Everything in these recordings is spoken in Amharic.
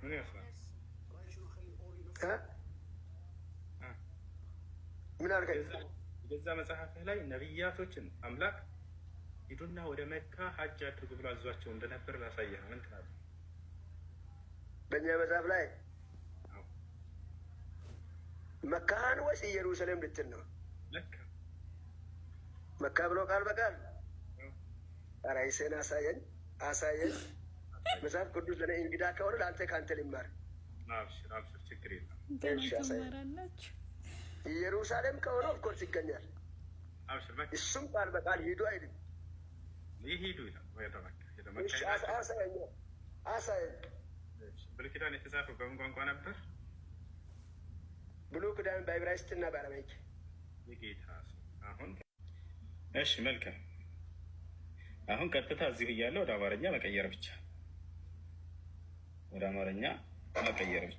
ምን ይመስላል? እ? ምን አልከኝ? የገዛ መጽሐፍህ ላይ ነቢያቶችን አምላክ ሂዱና ወደ መካ ሀጅ አድርጉ ብሎ አዟቸው እንደነበር ላሳየህ ነው። ምን ትላለህ? በእኛ መጽሐፍ ላይ? አዎ። መካን ወይስ ኢየሩሳሌም ልትል ነው? መካ። መካ ብሎ ቃል በቃል? ኧረ ይሴን አሳየኝ፣ አሳየኝ። መጽሐፍ ቅዱስ ለእኔ እንግዳ ከሆነ ለአንተ ከአንተ ልማር። አብሽር አብሽር፣ ችግር የለም። ገና እሺ፣ አሳየኝ። ትማራላችሁ። ኢየሩሳሌም ከሆነ of course ይገኛል። አብሽር፣ መካ። እሱም ቃል በቃል ሂዱ አይልም። ይሂዱ ይላል። ወደ መካ፣ ወደ መካ እሺ፣ ሄዳችሁ አሳየኝ፣ አሳየኝ። ብሉይ ኪዳን የተጻፈው በምን ቋንቋ ነበር? ብሉይ ኪዳን በዕብራይስጥና በ Aramaic። የጌታ ሰው፣ አሁን እሺ፣ መልካም። አሁን ቀጥታ እዚሁ እያለ ወደ አማርኛ መቀየር ብቻ፣ ወደ አማርኛ መቀየር ብቻ።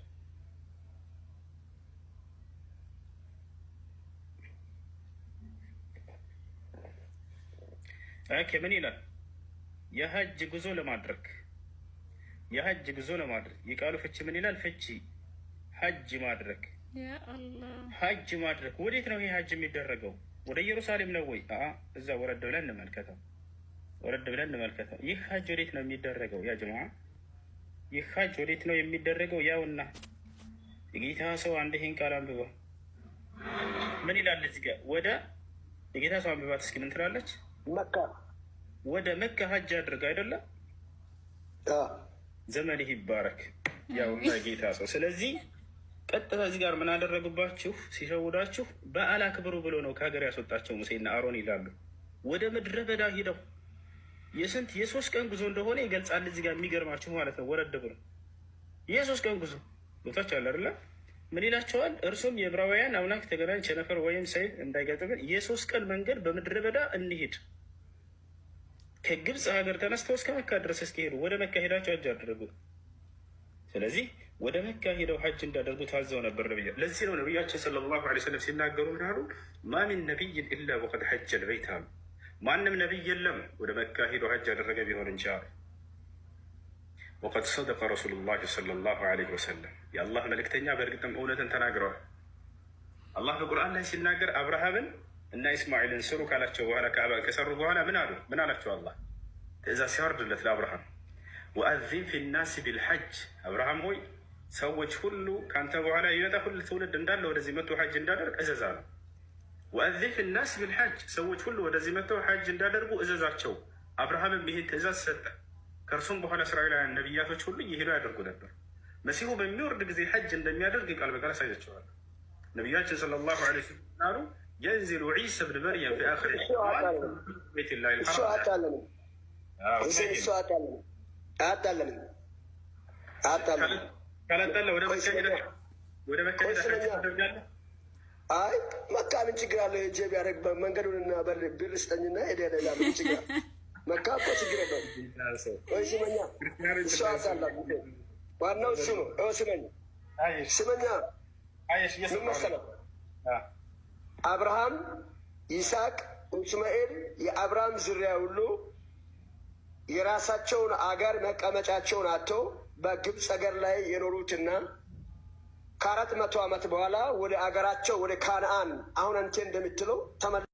Okay፣ ምን ይላል? የሀጅ ጉዞ ለማድረግ፣ የሀጅ ጉዞ ለማድረግ። የቃሉ ፍቺ ምን ይላል? ፍቺ ሀጅ ማድረግ። ያ አላህ። ሀጅ ማድረግ። ወዴት ነው ይሄ ሀጅ የሚደረገው? ወደ ኢየሩሳሌም ነው ወይ? እዛ ወረድ ብለን እንመልከተው። ወረድ ብለን እንመልከተው። ይህ ሀጅ ወዴት ነው የሚደረገው? ያ ጀማዓ፣ ይህ ሀጅ ወዴት ነው የሚደረገው? ያውና የጌታ ሰው፣ አንድ ይህን ቃል አንብበው። ምን ይላል እዚህ ጋር? ወደ የጌታ ሰው፣ አንብባት እስኪ፣ ምን ትላለች? መካ። ወደ መካ ሀጅ አድርግ አይደለም? አዎ። ዘመንህ ይባረክ። ያውና ጌታ ሰው። ስለዚህ ቀጥታ እዚህ ጋር ምን አደረጉባችሁ? ሲሸውዳችሁ በዓል አክብሩ ብሎ ነው ከሀገር ያስወጣቸው ሙሴና አሮን ይላሉ። ወደ ምድረ በዳ ሂደው የስንት የ3 ቀን ጉዞ እንደሆነ ይገልጻል። እዚህ ጋር የሚገርማችሁ ማለት ነው። ወረድ ብሎ የ3 ቀን ጉዞ ቦታች አለ አይደለ? ምን ይላቸዋል? እርሱም የዕብራውያን አምላክ ተገናኝ፣ ቸነፈር ወይም ሰይፍ እንዳይገጥምን የ3 ቀን መንገድ በምድረ በዳ እንሂድ። ከግብፅ ሀገር ተነስተው እስከ መካ ድረስ እስኪሄዱ ወደ መካ ሄዳቸው ሀጅ አደረጉ። ስለዚህ ወደ መካ ሄደው ሀጅ እንዳደርጉ ታዘው ነበር ነብያ። ለዚህ ነው ነቢያችን ሰለላሁ ዐለይሂ ወሰለም ሲናገሩ ምን አሉ? ما من نبي إلا وقد حج البيت አሉ። ማንም ነቢይ የለም ወደ መካ ሄዶ ሀጅ ያደረገ ቢሆን እንጂ አሉ። وقد صدق رسول الله صلى الله عليه وسلم፣ የአላህ መልእክተኛ በእርግጥም እውነትን ተናግረዋል። አላህ በቁርአን ላይ ሲናገር አብርሃምን እና ኢስማኤልን ስሩ ካላቸው በኋላ፣ ካዕባን ከሰሩ በኋላ ምን አሉ? ምን አላቸው? አላህ ትእዛዝ ሲያወርድለት ለአብርሃም وأذن في الناس بالحج፣ አብርሃም ሆይ ሰዎች ሁሉ ከአንተ በኋላ የሚመጣ ሁሉ ትውልድ እንዳለ ወደዚህ መጥቶ ሐጅ እንዳደርግ እዘዛ ነው። وأذن في الناس بالحج፣ ሰዎች ሁሉ ወደዚህ መጥተው ሐጅ እንዳደርጉ እዘዛቸው። አብርሃምም ይህን ትእዛዝ ሰጠ። ከእርሱም በኋላ እስራኤላውያን ነቢያቶች ሁሉ እየሄዱ ያደርጉ ነበር። መሲሁ በሚወርድ ጊዜ ሐጅ እንደሚያደርግ ቃል በቃል አሳያቸዋል። ነቢያችን ሰለላሁ ዐለይሂ ወሰለም አሉ ينزل عيسى بن مريم في آخر بيت الله እሱ አታለንም፣ ሁሴን፣ እሱ አታለንም፣ አታለንም፣ አታለንም። ካላጣለ ወደ መካ ሄደህ፣ ወደ መካ ሄደህ ሐጅ ታደርጋለህ። አይ፣ መካ ምን ችግር አለው? ሄጄ ቢያደርግ መንገዱንና ብር ስጠኝና ሄደ ሌላ ምን ችግር አለ? መካ እኮ ችግር የለውም። ወይ ስመኛ፣ እሱ አታለም። ዋናው እሱ ነው። ይኸው ስመኛ፣ ስመኛ፣ ምን መሰለህ፣ አብርሃም፣ ይስሐቅ፣ እስማኤል የአብርሃም ዝርያ ሁሉ የራሳቸውን አገር መቀመጫቸውን አጥተው በግብፅ አገር ላይ የኖሩትና ከ400 ዓመት በኋላ ወደ አገራቸው ወደ ካንአን አሁን አንተ እንደምትለው ተመልሰው